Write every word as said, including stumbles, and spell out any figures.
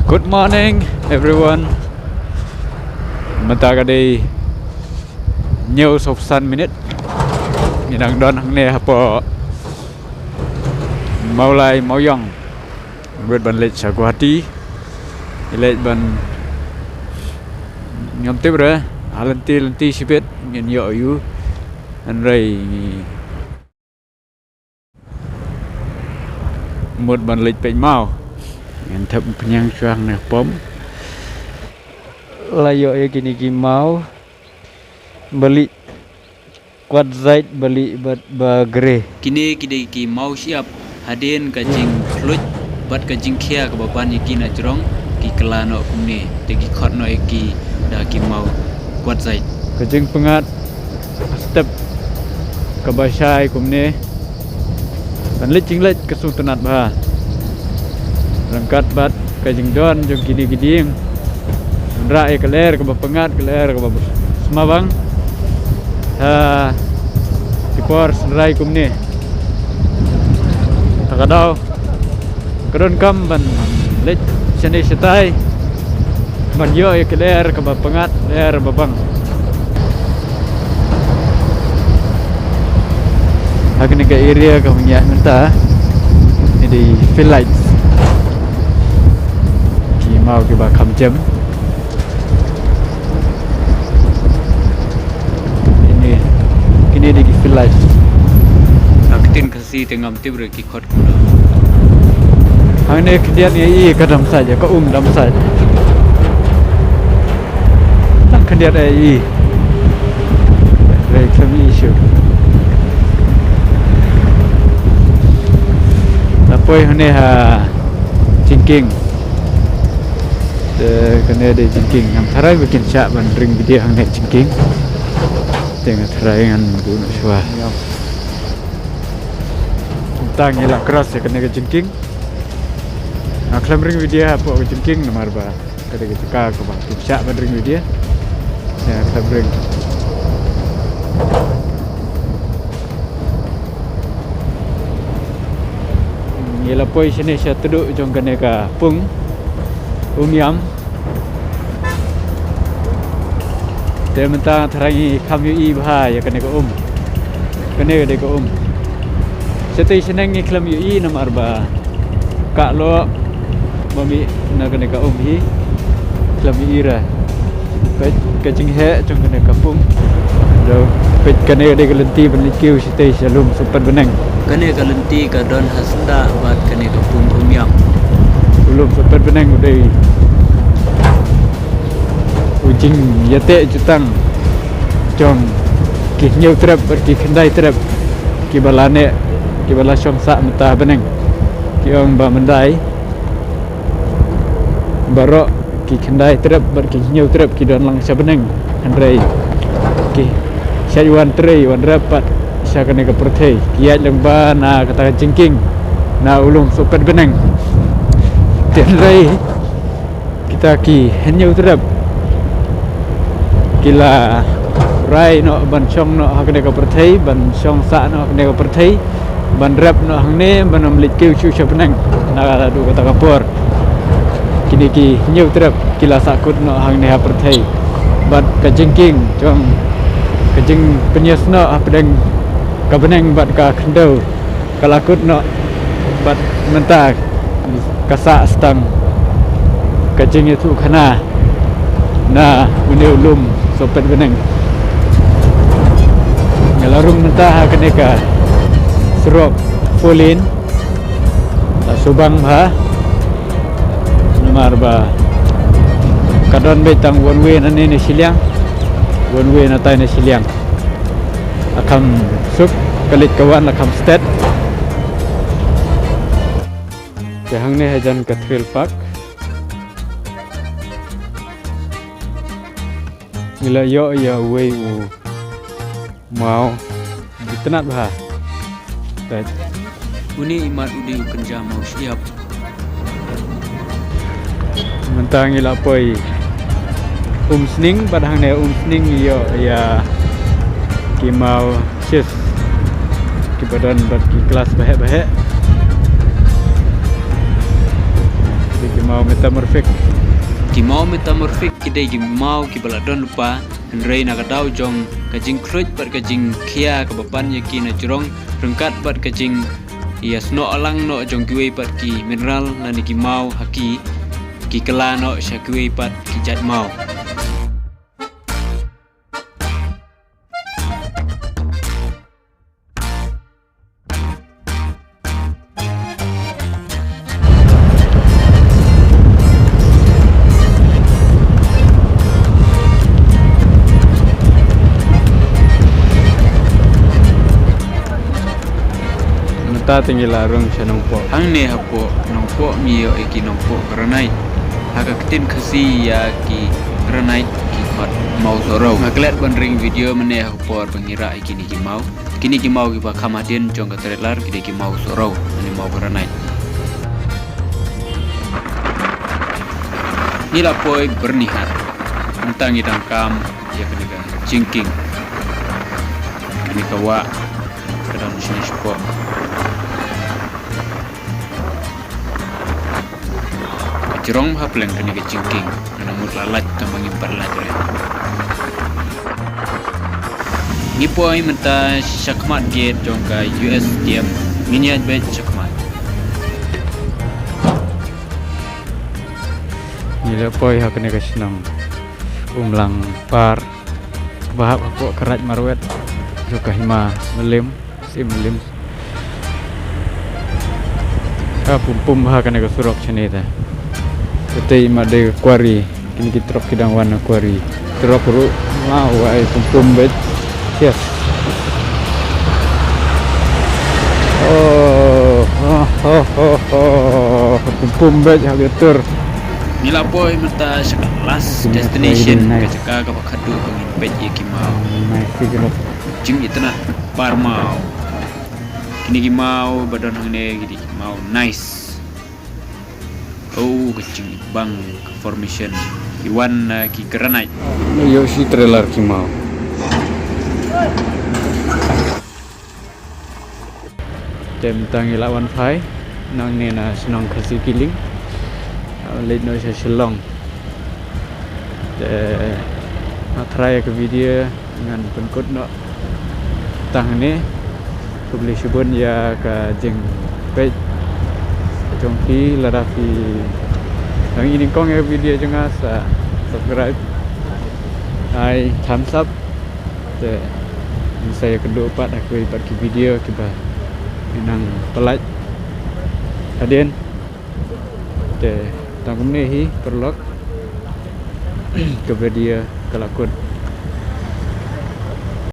Good morning, everyone. Mynta ka dei hynñiew saw san minit. Ngi dang don hangne hapoh Mawlai Mawiong. Ngi bit ban leit sha Guwahati. Ngi leit ban, ngam tip re ha lynti lynti shibit ngin ïoh ïa u. Hynrei ngi mut ban leit peit maw. Ngan thep pynïang shuwa hangne pom. La ïoh ïa kine ki maw ba lieh, kwat zait ba lieh bad ba grey. Kine ki dei ki maw shyiap. Hadien ka jingkhluit bad ka jingkhia kaba ban ïa ki na jrong, ki kylla noh kumne, te ki khot noh ïa ki da ki maw kwat zait. Ka jingpyngngad step kaba shai kumne. Ban leit jingleit ka sngewtynnat bha ryngkat bad ka jingdon jong kine ki dieng. Ban rah ïa ka lyer kaba pyngngad, ka lyer kaba sma bang ha ki por synrai kumne. Ta ka daw ka donkam ban leit shane shatai ban ïoh ïa ka lyer kaba pyngngad, lyer ba bang. Ha kane ka area kaba ngi ïaid mynta, ngi dei field lights. Ki maw kiba kham jem. Kine, kine dei ki field lights. Ha ka ktien Khasi te ngam tip re ki khot kumno. Hangne khyndiat ïa i ka dam sait, ka um dam sait. Tang khyndiat ïa i. Re khlem i shuh. La poi hangne ha jingkieng. Te kane dei jingkieng, ngam tharai ba kin shah ban ring video hangne jingkieng. Te nga tharai ngan buh noh shuwa. Tang ïa la cross ïa kane ka jingkieng. Nga khlem ring video hapoh ka jingkieng namar ba ka dei ka jaka kaba kin shah ban ring video. Nga khlem ring. Ngi la poi shane sha tduh jong kane ka pung Umiam. Te mynta tharai ngi kham ïohi bha ïa kane ka um. Kane ka dei ka um. Shatei shaneng ngi khlem ïohi namar ba ka loh ba mih na kane ka um hi. Khlem ïohi re. Peit ka jingheh jong kane ka pung. Peit kane ka dei ka lynti ban leit kiew shatei sha lum Sohpetbneng. Kane ka lynti ka don ha syndah bad kane ka pung Umiam. U lum Sohpetbneng u dei u jingïateh jutang jong ki Hynñiewtrep bad ki Khyndaithrep kiba la neh, kiba la shong sah mynta ha bneng. Ki ong ba mynta baroh ki Khyndaithrep bad ki Hynñiewtrep ki don lang sha bneng, hynrei ki shait wan trei wan rep pat sha kane ka pyrthei. Ki ïaid lyngba na kata ka jingkieng, na u lum Sohpetbneng. Te hynrei kita ki Hynñiewtrep ki la rai noh ban shong noh ha kane ka pyrthei, ban shong sah noh ha kane ka pyrthei, ban rep noh hangne, ban ym leit kiew shuh sha bneng. Naduh kata ka por kine ki Hynñiewtrep ki la sahkut noh hangne ha pyrthei. Bad ka jingkieng jong, ka jingpynïasnoh hapdeng ka bneng bad ka khyndew ka la kut noh bad mynta ka sah tang ka jingïathuhkhana na une u lum Sohpetbneng. Nga la rung mynta ha kane ka surok four lane. La subang bha namar ba ka don beit tang one way nangne na shiliang, one way natai na shiliang. La kham suk, ka leit ka wan la kham stet. Te hangne hajan ka thrill park. Ngi la ïoh ïa uwei u maw. Itynnad bha. Peit. Une i mat u dei u kynja maw shyiap. Mynta ngi la poi Umsning, bad hangne Umsning ngi ïoh ïa ki maw shis kiba don bad ki klas baheh baheh. Ki maw met Metamorphic. Ki maw metamorphic ki dei ki maw kiba la don lypa, hynrei na ka daw jong ka jingkhluit bad ka jingkhia kaba pan ïa ki na jrong ryngkat bad ka jingïasnoh lang noh jong kiwei pat ki mineral lane ki maw ha ki, ki kylla noh sha kiwei pat ki jait maw. Mynta te ngi la rung sha Nongpoh. Hangne hapoh Nongpoh ngi ïoh ïa ki Nongpoh granite. Ha ka ktien Khasi ïa ki granite ki khot maw sohraw. Nga klet ban ring video mynne ha ka por ba ngi rah ïa kine ki maw. Kine ki maw kiba kham hadien jong ka trailer ki dei ki maw sohraw, kine maw granite. Ngi la poi Byrnihat. Mynta ngi dang kam ïa kane ka jingkieng. Kane ka wah ka dang shane shapoh. Ka jrong ha pleng kane ka jingkieng. Nga mut la lait tang ba ngim pat lait re. Ngi poi mynta shakhmat gate jong ka U S T M. Ngin ïaid beit shakhmat. Ngi la poi ha kane ka shnong Umlang Par. Ba hap hapoh ka Raid Marwet. Jong ka hima Mylliem, Syiem Mylliem. Ka pum pum ha kane ka surok shane te. Kata i ma dei ka quarry, kine ki trok ki dang wan na quarry. Trok ruh ma wa ai pum pum beit. Yes. Oh, oh, oh, oh, oh. Pum pum beit ha ka tur. Ngi la poi mynta sha ka last destination, ka jaka kaba khadduh ba ngin peit ïa ki maw. Nice, nice. Jingitynnad par maw. Kine ki maw ba don hangne ki dei ki maw nice. Oh, ka jingbang ka formation. Ki wan na ki granite. Ïoh shi trailer ki maw. Te mynta ngi la wan phai nangne na shnong Khasi Killing. Ah, leit noh sha Shillong. Te nga tharai ka video ngan pynkut noh tang hangne. Khublei shibun ïa ka jingpeit jong phi, lada phi dang ïoh nyngkong ïa ka video jong nga sa subscribe, ai thumbs up. Te ngin sa ïakynduh pat ha kiwei pat ki video kiba nang pynlait hadien. Te tang kumne hi paralok. Ka video ka la kut.